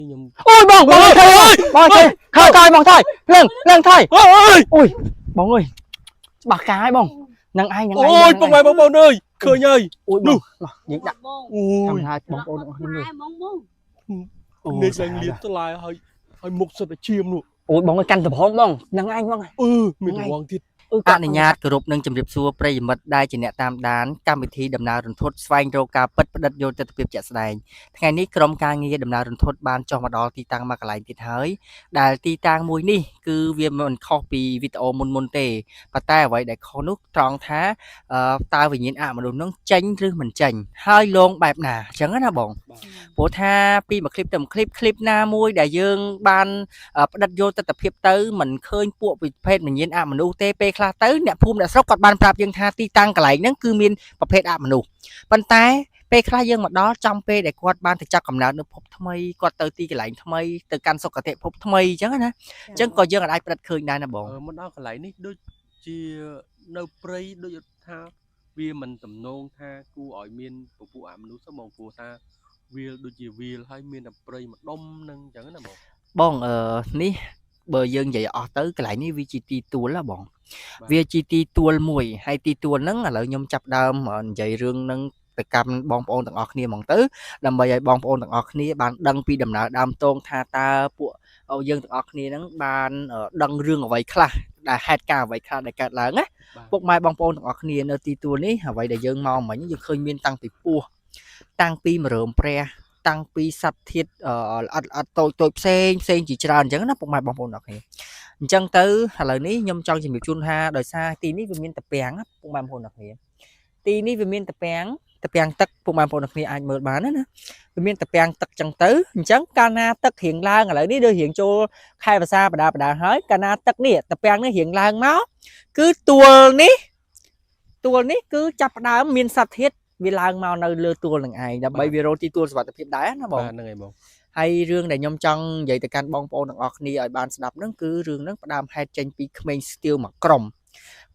ខ្ញុំ អូយបងបងអើយបងអើយខើកាយបងថយភ្លើងភ្លើងថយ អើយ អូយបងអើយច្បាស់កាយបងនឹងឯងនឹងឯង អូយពុកម៉ែបងប្អូនអើយឃើញហើយ អូយបងមកយើងដាក់ បង អូ ធម្ម យ តាបងប្អូនទាំងអស់គ្នាមើល បងបង អូ នេះឡើងលៀបថ្លាយហើយហើយមុខសុទ្ធតែឈាមនោះ អូយបងអើយកាន់តំហងបងនឹងឯងបង អឺមានរងទៀត អនុញ្ញាតគោរពនិងជម្រាបសួរប្រិយមិត្តដែលជាអ្នកតាមដានកម្មវិធីដំណើររន្ធត់ស្វែងរកការពិតផ្តិតយកទស្សនវិជ្ជាជាក់ស្ដែងថ្ងៃនេះក្រុមការងារដំណើររន្ធត់បានចុះមកដល់ទីតាំងមួយកន្លែងទៀតហើយដែលទីតាំងមួយនេះគឺវាមិនខុសពីវីដេអូមុនមុនៗទេប៉ុន្តែអ្វីដែលខុសនោះត្រង់ថាតើវិញ្ញាណអមនុស្សនោះចេញឬមិនចេញហើយលងបែបណាអញ្ចឹងណាបងព្រោះថាពីមួយឃ្លីបទៅមួយឃ្លីបឃ្លីបណាមួយដែលយើងបាន ផ្ដិតយកទស្សនភាពទៅមិនឃើញពួកប្រភេទវិញ្ញាណអមនុស្សទេពេលខ្លះទៅអ្នកភូមិអ្នកស្រុកគាត់បានប្រាប់យើងថាទីតាំងកន្លែងហ្នឹងគឺមានប្រភេទអមនុស្សប៉ុន្តែពេលខ្លះយើងមកដល់ចំពេលដែលគាត់បានទៅចាប់កំណើតនៅភពថ្មីគាត់ទៅទីកន្លែងថ្មីទៅកាន់សុគតិភពថ្មីអញ្ចឹងណាអញ្ចឹងក៏យើងអាចផ្ដិតឃើញដែរណាបង អឺមកដល់កន្លែងនេះដូចជានៅព្រៃដូចថាវាមិនតំណងថាគួរឲ្យមានពពួកអមនុស្សទេបងព្រោះថាវាលដូចជាវាលហើយមានតែព្រៃម្ដុំនឹងអញ្ចឹងណាបង បងអឺនេះបើយើងនិយាយអស់ទៅកន្លែងនេះវាជាទីទួលណាបងវាជាទីទួលមួយហើយទីទួលហ្នឹងឥឡូវខ្ញុំចាប់ដើមនិយាយរឿងហ្នឹងទៅកាន់បងប្អូនទាំងអស់គ្នាហ្មងទៅដើម្បីឲ្យបងប្អូនទាំងអស់គ្នាបានដឹងពីដំណើរដើមតងថាតើពួកយើងទាំងអស់គ្នាហ្នឹងបានដឹងរឿងអ្វីខ្លះដែលហេតុការណ៍អ្វីខ្លះដែលកើតឡើងណាពុកម៉ែបងប្អូនទាំងអស់គ្នានៅទីទួលនេះអ្វីដែលយើងមកមិញយើងឃើញមានតាំងពីពស់តាំងពីម្រើមព្រះតាំងពីសត្វធាតុល្អិតល្អិតតូចតូចផ្សេងផ្សេងជាច្រើនអញ្ចឹងណាពុកម៉ែបងប្អូនទាំងអស់គ្នាអញ្ចឹងទៅឥឡូវនេះខ្ញុំចង់ជំរាបជូនថាដោយសារទីនេះវាមានតាពាំងណាពុកម៉ែបងប្អូនទាំងអស់គ្នាទីនេះវាមានតាពាំងតាពាំងទឹកពុកម៉ែបងប្អូនទាំងអស់គ្នាអាចមើលបានណាណាវាមានតាពាំងទឹកចឹងទៅអញ្ចឹងកាលណាទឹករៀងឡើងឥឡូវនេះដូចរៀងចូលខែវស្សាបដាបដាហើយកាលណាទឹកនេះតាពាំងនេះរៀងឡើងមកគឺទួលនេះទួលនេះគឺចាប់ផ្ដើមមានសត្វធាតុវាឡើងមកនៅលើទួលនឹងឯងដើម្បីវារកទីទួលសុវត្ថិភាពដែរណាបង បាទហ្នឹងហើយបង ហើយរឿងដែលខ្ញុំចង់និយាយទៅកាន់បងប្អូនទាំងអស់គ្នាឲ្យបានស្ដាប់ហ្នឹងគឺរឿងហ្នឹងផ្ដើមហេតុចេញពីក្មេងស្ទាវមួយក្រុម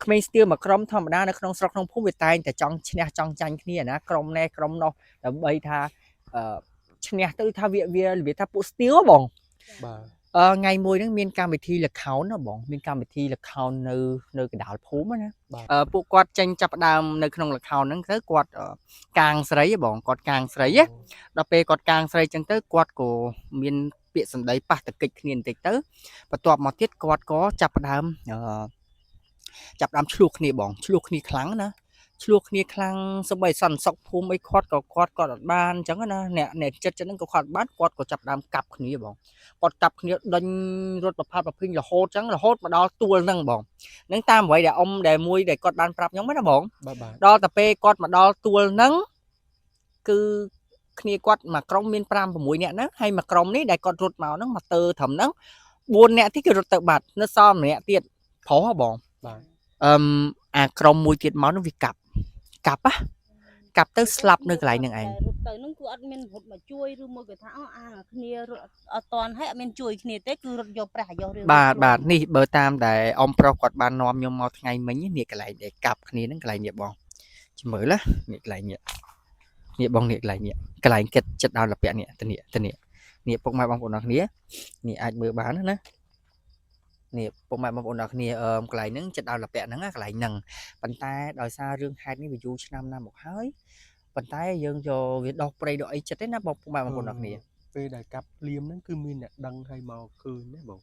ក្មេងស្ទាវមួយក្រុមធម្មតានៅក្នុងស្រុកក្នុងភូមិវាតែងតែចង់ឈ្នះចង់ចាញ់គ្នាណាក្រុមនេះក្រុមនោះដើម្បីថាអឺឈ្នះទៅថាវាវារបៀបថាពួកស្ទាវហ៎បង បាទ អឺថ្ងៃមួយហ្នឹងមានកម្មវិធីល្ខោនណាបងមានកម្មវិធីល្ខោននៅនៅកណ្ដាលភូមិណា បាទ អឺពួកគាត់ចេញចាប់ផ្ដើមនៅក្នុងល្ខោនហ្នឹងទៅគាត់កាងស្រីហ៎បងគាត់កាងស្រីណា ដល់ពេលគាត់កាងស្រីចឹងទៅគាត់ក៏មានពាក្យសម្ដីប៉ះតកិច្ចគ្នាបន្តិចទៅបន្ទាប់មកទៀតគាត់ក៏ចាប់ផ្ដើមអឺចាប់ផ្ដើមឆ្លោះគ្នាបងឆ្លោះគ្នាខ្លាំងណាឆ្លោះគ្នាខ្លាំងសម្បីសន្តិសុខភូមិអីគាត់ក៏គាត់គាត់អត់បានអញ្ចឹងណាអ្នកអ្នកចិត្តចិត្តហ្នឹងក៏គាត់អត់បានគាត់ក៏ចាប់ផ្ដើមកាប់គ្នាបងគាត់កាប់គ្នាដេញរត់ប្រផាត់ប្រភីងរហូតអញ្ចឹងរហូតមកដល់ទួលហ្នឹងបងហ្នឹងតាមអ្វីដែលអ៊ំដែលមួយដែលគាត់បានប្រាប់ខ្ញុំណាបង បាទបាទ ដល់តែពេលគាត់មកដល់ទួលហ្នឹងគឺគ្នាគាត់មួយក្រុមមាន5 6នាក់ហ្នឹងហើយមួយក្រុមនេះដែលគាត់រត់មកហ្នឹងមកទើត្រឹមហ្នឹង4នាក់ទៀតគឺរត់ទៅបាត់នៅសល់ម្នាក់ទៀតប្រុសហ៎បង បាទ អឹមអាក្រុមមួយទៀតមកហ្នឹងវាកាប់កាប់ណាកាប់ទៅស្លាប់នៅកន្លែងហ្នឹងឯង រត់ទៅហ្នឹងគឺអត់មានរត់មកជួយឬមួយក៏ថាអូអាគ្នារត់អត់តន់ហើយអត់មានជួយគ្នាទេគឺរត់យកប្រាស់យករឿង បាទបាទនេះបើតាមដែលអ៊ំប្រុសគាត់បាននាំខ្ញុំមកថ្ងៃមិញនេះកន្លែងដែលកាប់គ្នាហ្នឹងកន្លែងនេះបងចាំមើលណានេះកន្លែងនេះនេះបងនេះកន្លែងនេះកន្លែងគិតចិត្តដល់លពាក់នេះទៅនេះទៅនេះនេះពុកម៉ែបងប្អូនអរគ្នានេះអាចមើលបានណានេះពុកម៉ែបងប្អូនអរគ្នាអឺកន្លែងហ្នឹងចិត្តដល់លពាក់ហ្នឹងណាកន្លែងហ្នឹងប៉ុន្តែដោយសាររឿងហេតុនេះវាយូរឆ្នាំណាស់មកហើយប៉ុន្តែយើងយកវាដោះព្រៃដោះអីចិត្តទេណាបងពុកម៉ែបងប្អូនអរគ្នា ពេលដែលកាប់ភ្លាមហ្នឹងគឺមានអ្នកដឹងហើយមកឃើញណាបង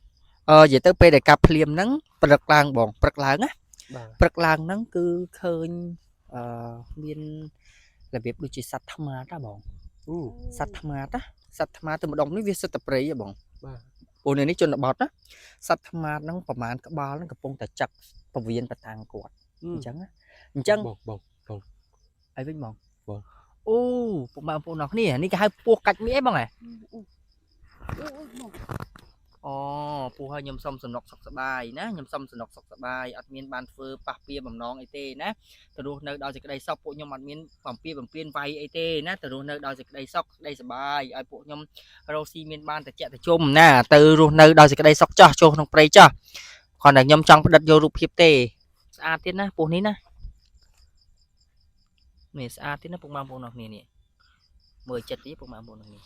អឺនិយាយទៅពេលដែលកាប់ភ្លាមហ្នឹងព្រឹកឡើងបងព្រឹកឡើងណា បាទ ព្រឹកឡើងហ្នឹងគឺឃើញអឺមានរបៀបដូចជាសត្វថ្មាតណាបង អូ សត្វថ្មាតណាសត្វថ្មាតទៅម្ដុំនេះវាសិតតែព្រៃហ៎បង បាទ ព្រោះនៅនេះជនបទណាសត្វថ្មាតហ្នឹងប្រហែលក្បាលហ្នឹងកំពុងតែចឹកពវៀនបតាំងគាត់អញ្ចឹងណាអញ្ចឹង បងបង អីវិញបង បង អូពុកម៉ែបងប្អូនអរគ្នានេះគេហៅពស់កាច់មៀកអីបងហ៎ អូអូបង អូពូឲ្យខ្ញុំសុំសំណុកសុខសប្បាយណាខ្ញុំសុំសំណុកសុខសប្បាយអត់មានបានធ្វើប៉ះពៀបំណងអីទេណាទៅរស់នៅដោយសេចក្តីសុខពួកខ្ញុំអត់មានបំពៀបំពៀនវាយអីទេណាទៅរស់នៅដោយសេចក្តីសុខសេចក្តីសប្បាយឲ្យពួកខ្ញុំរកស៊ីមានបានតិចតិជុំណាទៅរស់នៅដោយសេចក្តីសុខចោះចូលក្នុងព្រៃចោះគ្រាន់តែខ្ញុំចង់ផ្ដិតយករូបភាពទេស្អាតទៀតណាពូនេះណានេះស្អាតទៀតណាពុកម៉ែបងប្អូនអរគ្នានេះមើលចិត្តទៀតពុកម៉ែបងប្អូនអរគ្នា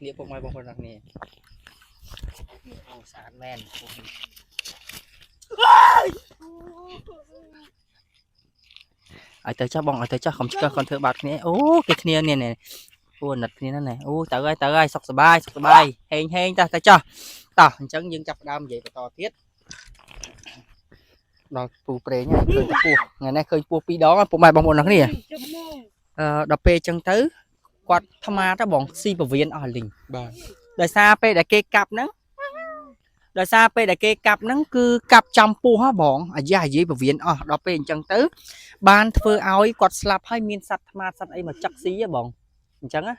នេះពុកម៉ែបងប្អូនទាំងគ្នាអូស្អាតមែនពុកនេះឲ្យទៅចុះបងឲ្យទៅចុះកុំឆ្កឹះកុំធ្វើបាត់គ្នាអូគេគ្នានេះនេះអូអាណិតគ្នាណាស់ណែអូទៅហើយទៅហើយសុខសប្បាយសុខសប្បាយហេងហេងតោះទៅចុះតោះអញ្ចឹងយើងចាប់ផ្ដើមនិយាយបន្តទៀតដល់ពូប្រេងហើយឃើញតែពស់ថ្ងៃនេះឃើញពស់ពីរដងហើយពុកម៉ែបងប្អូនទាំងគ្នា ចំមក ដល់ពេលអញ្ចឹងទៅគាត់ថ្មាទៅបងស៊ីពវៀនអស់លីង បាទ ដោយសារពេលដែលគេកាប់ហ្នឹងដោយសារពេលដែលគេកាប់ហ្នឹងគឺកាប់ចំពោះហ៎បងអាយ៉ាអាយីពវៀនអស់ដល់ពេលអញ្ចឹងទៅ បានធ្វើឲ្យគាត់ស្លាប់ហើយមានសត្វថ្មាសត្វអីមកចឹកស៊ីហ៎បងអញ្ចឹងណា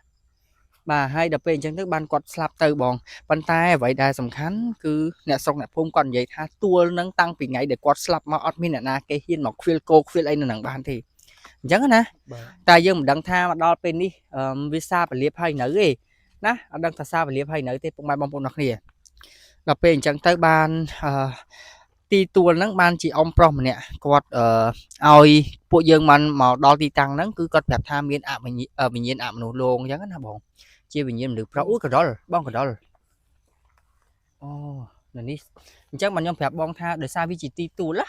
បាទហើយដល់ពេលអញ្ចឹងទៅបានគាត់ស្លាប់ទៅបងប៉ុន្តែអ្វីដែលសំខាន់គឺអ្នកស្រុកអ្នកភូមិគាត់និយាយថាទួលហ្នឹងតាំងពីថ្ងៃដែលគាត់ស្លាប់មកអត់មានអ្នកណាគេហ៊ានមកខ្វៀលគោខ្វៀលអីនៅហ្នឹងបានទេអញ្ចឹងណា បាទ តែយើងមិនដឹងថាមកដល់ពេលនេះវាសាពលាបហើយនៅទេណាអត់ដឹងថាសាពលាបហើយនៅទេពុកម៉ែបងប្អូនអរគ្នាដល់ពេលអញ្ចឹងទៅបានអឺទីទួលហ្នឹងបានជាអ៊ំប្រុសម្នាក់គាត់ឲ្យពួកយើងបានមកដល់ទីតាំងហ្នឹងគឺគាត់ប្រាប់ថាមានអវិញ្ញាវិញ្ញាណអមនុស្សលងអញ្ចឹងណាបងជាវិញ្ញាណមនុស្សប្រុសអូកដុលបងកដុលអូនៅនេះអញ្ចឹងបានខ្ញុំប្រាប់បងថាដោយសារវាជាទីទួលណា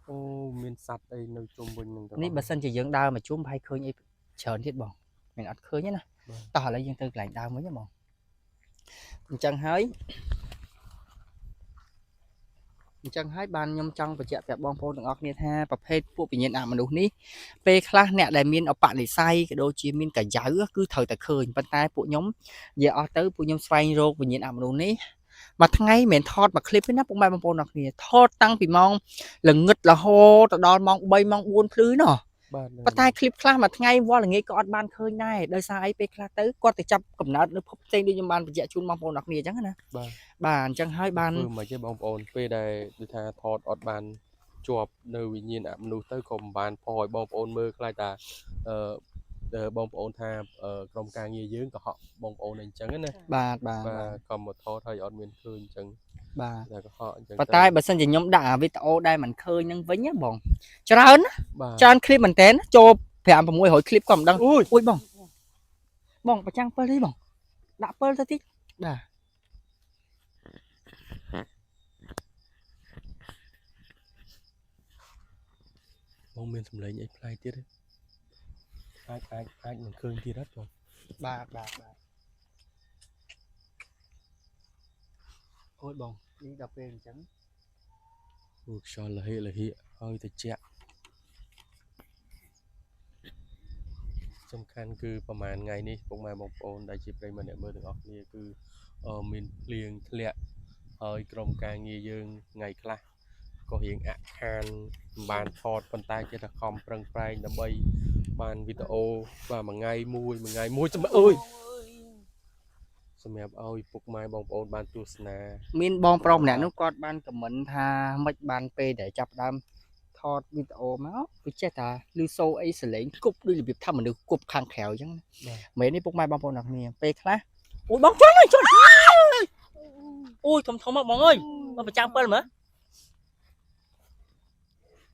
អូមានសត្វអីនៅជុំវិញហ្នឹងទាំង នេះ អស់ បើសិនជាយើងដើរមកជុំប្រហែលឃើញអីច្រើនទៀតបងមិនអត់ឃើញទេណា បាទ តោះឥឡូវយើងទៅកន្លែងដើមវិញណាបងអញ្ចឹងហើយអញ្ចឹងហើយបានខ្ញុំចង់បញ្ជាក់ប្រាប់បងប្អូនទាំងអស់គ្នាថាប្រភេទពួកវិញ្ញាណអមនុស្សនេះពេលខ្លះអ្នកដែលមានឧបនិស្ស័យក៏ដូចជាមានកយ៉ៅគឺត្រូវតែឃើញប៉ុន្តែពួកខ្ញុំនិយាយអស់ទៅពួកខ្ញុំស្វែងរកវិញ្ញាណអមនុស្សនេះមួយថ្ងៃមិនមែនថតមួយឃ្លីបទេណាពុកម៉ែបងប្អូនទាំងអស់គ្នាថតតាំងពីម៉ោងល្ងឹតរហូតទៅដល់ម៉ោង3ម៉ោង4ភ្លឺណោះ បាទ ប៉ុន្តែឃ្លីបខ្លះមួយថ្ងៃវល់ល្ងាចក៏អត់បានឃើញដែរដោយសារអីពេលខ្លះទៅគាត់ទៅចាប់កំណើតនៅភពផ្សេងដូចខ្ញុំបានបញ្ជាក់ជូនបងប្អូនអរគ្នាអញ្ចឹងណា បាទ បាទអញ្ចឹងហើយបាន ធ្វើមិនទេបងប្អូនពេលដែលដូចថាថតអត់បានជាប់នៅវិញ្ញាណអមនុស្សទៅក៏មិនបានផុសឲ្យបងប្អូនមើលខ្លាចតាអឺបងប្អូនថាក្រុមការងារយើងក៏ហក់បងប្អូនអីអញ្ចឹងណា បាទបាទ បាទក៏មកថតហើយអត់មានឃើញអញ្ចឹង បាទ តែក៏ហក់អញ្ចឹង ប៉ុន្តែបើសិនជាខ្ញុំដាក់អាវីដេអូដែលមិនឃើញហ្នឹងវិញណាបងច្រើនណា បាទ ច្រើនឃ្លីបមែនតើចូល5 600ឃ្លីបក៏មិនដឹង អូយ អូយបងបងប្រចាំងពិលទេបងដាក់ពិលទៅតិចបាទ បងមានសម្លេងអីប្លែកទៀតទេអាចអាចអាចមិនឃើញទៀតអត់បង បាទបាទបាទអូយបងនេះដល់ពេលអញ្ចឹង អូខ្យល់លហិលហិហើយតិចសំខាន់គឺប្រហែលថ្ងៃនេះពុកម៉ែបងប្អូនដែលជាប្រិយមិត្តអ្នកមើលទាំងអស់គ្នាគឺមានភ្លៀងធ្លាក់ហើយក្រុមការងារយើងថ្ងៃខ្លះក៏រៀងអាក់ខានមិនបានថតប៉ុន្តែចេះតែខំប្រឹងប្រែងដើម្បីបានវីដេអូបាទមួយថ្ងៃមួយមួយថ្ងៃមួយសម្រាប់អើយសម្រាប់ឲ្យពុកម៉ែបងប្អូនបានទស្សនា មានបងប្រុសម្នាក់នោះគាត់បានខមមិនថាមិនបានពេលដែលចាប់ផ្ដើមថតវីដេអូមកវាចេះតែឮសូរអីសលេងគប់ដូចរបៀបថាមនុស្សគប់ខាងក្រៅអញ្ចឹង បាទ មែនទេពុកម៉ែបងប្អូនទាំងគ្នាពេលខ្លះអូយបងជន់ហើយជន់អូយធំធំមកបងអើយមកប្រចាំពិលមើល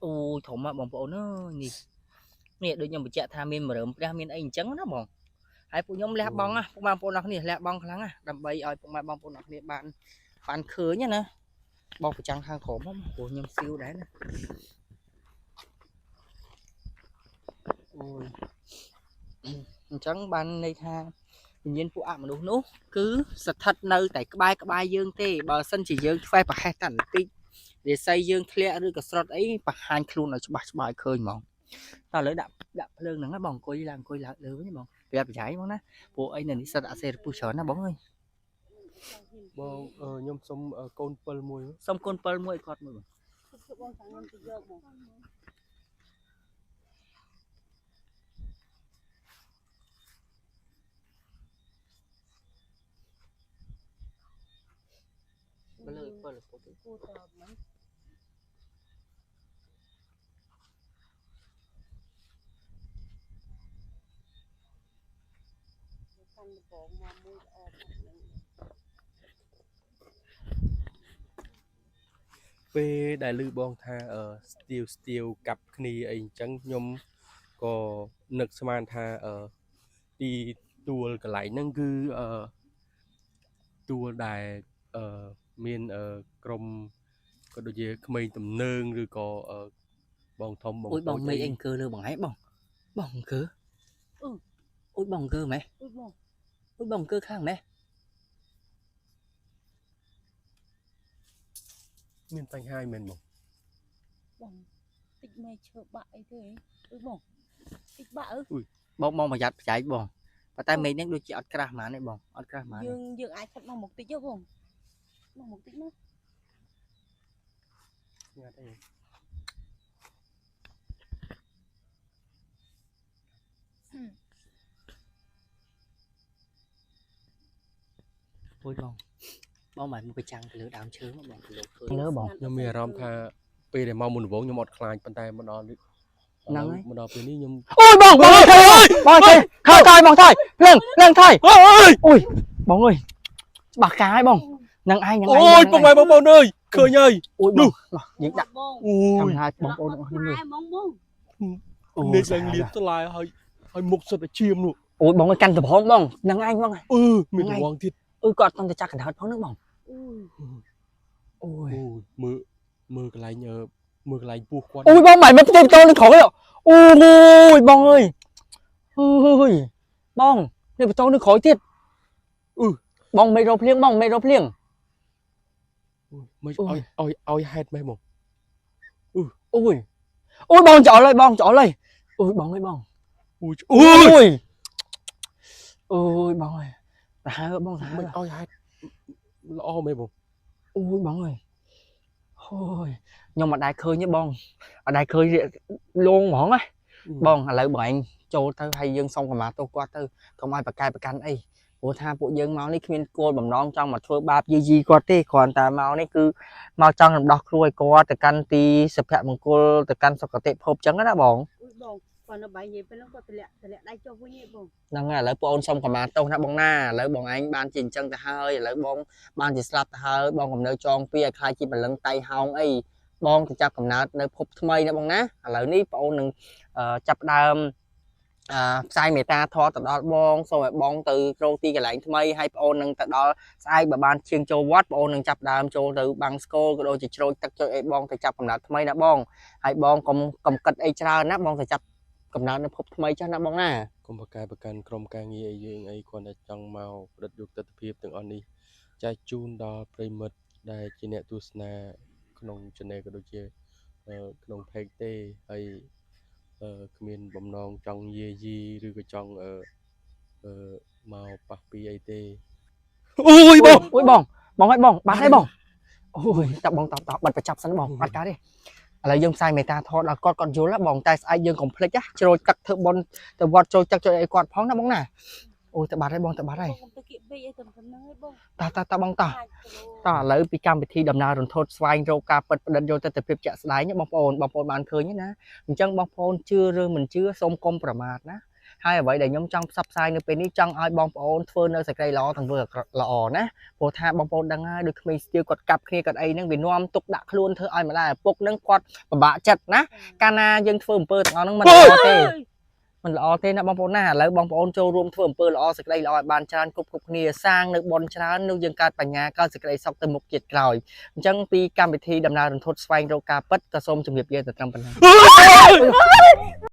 អូយធំមកបងប្អូនអើយនេះនេះដូចខ្ញុំបញ្ជាក់ថាមានមរើមព្រះមានអីអញ្ចឹងណាបងហើយពួកខ្ញុំលះបង់ណាពុកម៉ែបងប្អូនទាំងគ្នាលះបង់ខ្លាំងណាដើម្បីឲ្យពុកម៉ែបងប្អូនទាំងគ្នាបានបានឃើញណាបងប្រចាំខាងក្រោមហ្នឹងព្រោះខ្ញុំស៊ីវដែរណាអូយអញ្ចឹងបានន័យថាវិញ្ញាណពួកអមនុស្សនោះគឺស្ថិតនៅតែក្បែរក្បែរយើងទេបើសិនជាយើងធ្វេសប្រហែសតែបន្តិចរាសីយើងធ្លាក់ឬក៏ស្រត់អីបង្ហាញខ្លួនឲ្យច្បាស់ច្បាស់ឲ្យឃើញហ្មងតើឥឡូវដាក់ដាក់ភ្លើងហ្នឹងណាបងអង្គុយឡើងអង្គុយឡើងលើវិញបងប្រាប់ប្រយ័យហ្មងណាព្រោះអីនៅនេះសិតអសេរពុះច្រើនណាបងអើយ បងខ្ញុំសុំកូនពិលមួយ សុំកូនពិលមួយឲ្យគាត់មួយបង បងចាំខ្ញុំទៅយកបង បើលើពិលពុះ គួរតមិនកាន់ដបងមកមួយល្អមកនឹង ពេលដែលឮបងថាស្ទាវស្ទាវកាប់គ្នាអីអញ្ចឹងខ្ញុំក៏នឹកស្មានថាទីទួលកន្លែងហ្នឹងគឺអឺ ទួលដែលអឺមានអឺក្រុមក៏ដូចជាក្មេងទំនើងឬក៏អឺបងធំបង អូយបង តូច មេឃអីអង្គើលើបងហ៎បងបងអង្គើអូយបងអង្គើម៉េះ អុយបង អូយបងអង្គើខាងម៉េះ មានបញ្ហាមែនបង បងតិចមេឈើបាក់អីទេអុយបងតិចបាក់អឺ បងបងប្រយ័ត្នប្រយែងបងប៉ុន្តែមេឃហ្នឹងដូចជាអត់ក្រាស់ហ្មងទេបងអត់ក្រាស់ហ្មង យើងយើងអាចខិតមកមុខតិចទេបងមកមុខតិចណា ស្ងាត់អី អូយបងបងមិនមកប្រចាំងទៅលើដើមឈើមកបងទៅលើឃើញលើបង ខ្ញុំមានអារម្មណ៍ថាពេលដែលមកមុនដំបូងខ្ញុំអត់ខ្លាចប៉ុន្តែមកដល់នេះ ហ្នឹងហើយ មកដល់ពេលនេះខ្ញុំ អូយបងបងអើយបងចេះខើកាយបងថយភ្លើងភ្លើងថយ អូយ អូយបងអើយច្បាស់កាយបងនឹងឯងនឹងឯង អូយពុកម៉ែបងប្អូនអើយឃើញហើយ អូយបងយើងដាក់ បង អូ តាម យ ហើយបងប្អូនទាំងអស់គ្នាមើល ហ្មងបង អូ នេះឡើងលៀបស្លាយហើយហើយមុខសុទ្ធតែឈាមនោះ អូយបងឲ្យកាន់កំហងបងនឹងឯងបង អឺមានរង្វង់ទៀត អឺគាត់អត់តតែចាក់កណ្ដោតផងហ្នឹងបង អូយ អូយ អូយមើលមើលកន្លែងអឺមើលកន្លែងពោះគាត់ អូយបងមិនមកផ្ទះតនឹងក្រោយអូយបងអើយអូយបងនេះបន្តនឹងក្រោយទៀតអឺបងមិនរកភ្លៀងបងមិនរកភ្លៀង មិនឲ្យឲ្យឲ្យហេតុម៉េះមក អូយអូយបងច្អល់ហើយបងច្អល់ហើយអូយបងអើយបង អូយអូយ អូយអូយបងអើយប្រហើបងប្រហើ មិនឲ្យហេតុល្អមែនបង អូយបងអើយអូយខ្ញុំអត់ដែលឃើញទេបងអត់ដែលឃើញលងហ្មងណាបងឥឡូវបងឯងចូលទៅហើយយើងសុំកម្មាទោសគាត់ទៅកុំឲ្យប្រកែកប្រកាន់អីព្រោះថាពួកយើងមកនេះគ្មានគោលបំណងចង់មកធ្វើបាបយាយីគាត់ទេគ្រាន់តែមកនេះគឺមកចង់រំដោះគ្រួឲ្យគាត់ទៅកាន់ទីសុភមង្គលទៅកាន់សុគតិភពចឹងណាបង អុយបងគាត់នៅបាយនិយាយពេលហ្នឹងគាត់តម្លាក់តម្លាក់ដៃចុះវិញឯងបង ហ្នឹងហើយឥឡូវបងអូនសុំកម្មាទោសណាបងណាឥឡូវបងឯងបានជាអញ្ចឹងទៅហើយឥឡូវបងបានជាស្លាប់ទៅហើយបងកំនៅចងពីឲ្យខ្លាយជាបលឹងតៃហោងអីបងទៅចាប់កំណើតនៅភពថ្មីណាបងណាឥឡូវនេះបងអូននឹងចាប់ផ្ដើមអឺផ្សាយមេត្តាធម៌ទៅដល់បងសូមឲ្យបងទៅគ្រងទីកន្លែងថ្មីហើយបងអូននឹងទៅដល់ស្អែកបើបានឈៀងចូលវត្តបងអូននឹងចាប់ផ្ដើមចូលទៅបាំងស្គលក៏ដូចជាជ្រោចទឹកជ្រោចអីបងទៅចាប់កំណើតថ្មីណាបងហើយបងកុំកុំគិតអីច្រើនណាបងទៅចាប់កំណើតនៅភពថ្មីចាស់ណាបងណា កុំប្រកែប្រកាន់ក្រុមការងារអីយើងអីគ្រាន់តែចង់មកផ្ដិតយកទស្សនភាពទាំងអស់នេះចែកជូនដល់ប្រិមិត្តដែលជាអ្នកទស្សនាក្នុង channel ក៏ដូចជាក្នុង page ទេហើយគ្មានបំណងចង់យាយីឬក៏ចង់អឺមកប៉ះពីអីទេអូយបង អូយបងបងឲ្យបងបាត់ហើយបងអូយតាបងតបតបិទបញ្ចប់សិនបងអត់កើតទេឥឡូវយើងផ្សាយមេត្តាធម៌ដល់គាត់គាត់យល់ហ៎បងតែស្អែកយើងកុំភ្លេចណាជ្រោចទឹកធ្វើបុណ្យទៅវត្តជ្រោចទឹកជ្រោចអីគាត់ផងណាបងណាអូយទៅបាត់ហើយបងទៅបាត់ហើយ បងកុំទៅគៀកពេកអីតែប៉ុណ្្នឹងឯងបង តោះតោះតោះបងតោះ ខ្លាចគីឡូ តោះឥឡូវពីកម្មវិធីដំណើររន្ធត់ស្វែងរកការពិតផ្ដិតយកទស្សនភាពជាក់ស្ដែងបងប្អូនបងប្អូនបានឃើញទេណាអញ្ចឹងបងប្អូនជឿឬមិនជឿសូមកុំប្រមាថណាហើយអ្វីដែលខ្ញុំចង់ផ្សព្វផ្សាយនៅពេលនេះចង់ឲ្យបងប្អូនធ្វើនៅសេចក្តីល្អទាំងធ្វើល្អណាព្រោះថាបងប្អូនដឹងហើយដូចក្មេងស្ទាវគាត់កាប់គ្នាគាត់អីហ្នឹងវានាំទុកដាក់ខ្លួនធ្វើឲ្យម្ដាយឪពុកហ្នឹងគាត់ពិបាកចិត្តណាកាលណាយើងធ្វើអំពើទាំងអស់ហ្នឹងមិនល្អទេ មិនល្អទេណាបងប្អូនណាឥឡូវបងប្អូនចូលរួមធ្វើអំពើល្អសេចក្តីល្អឲ្យបានច្រើនគ្រប់គ្រប់គ្នាសាងនៅបុណ្យច្រើននោះយើងកើតបញ្ញាកើតសេចក្តីសុខទៅមុខជាតិក្រោយអញ្ចឹងពីកម្មវិធីដំណើររន្ធត់ស្វែងរកការពិតក៏សូមជម្រាបលាទៅត្រឹមប៉ុណ្ណឹង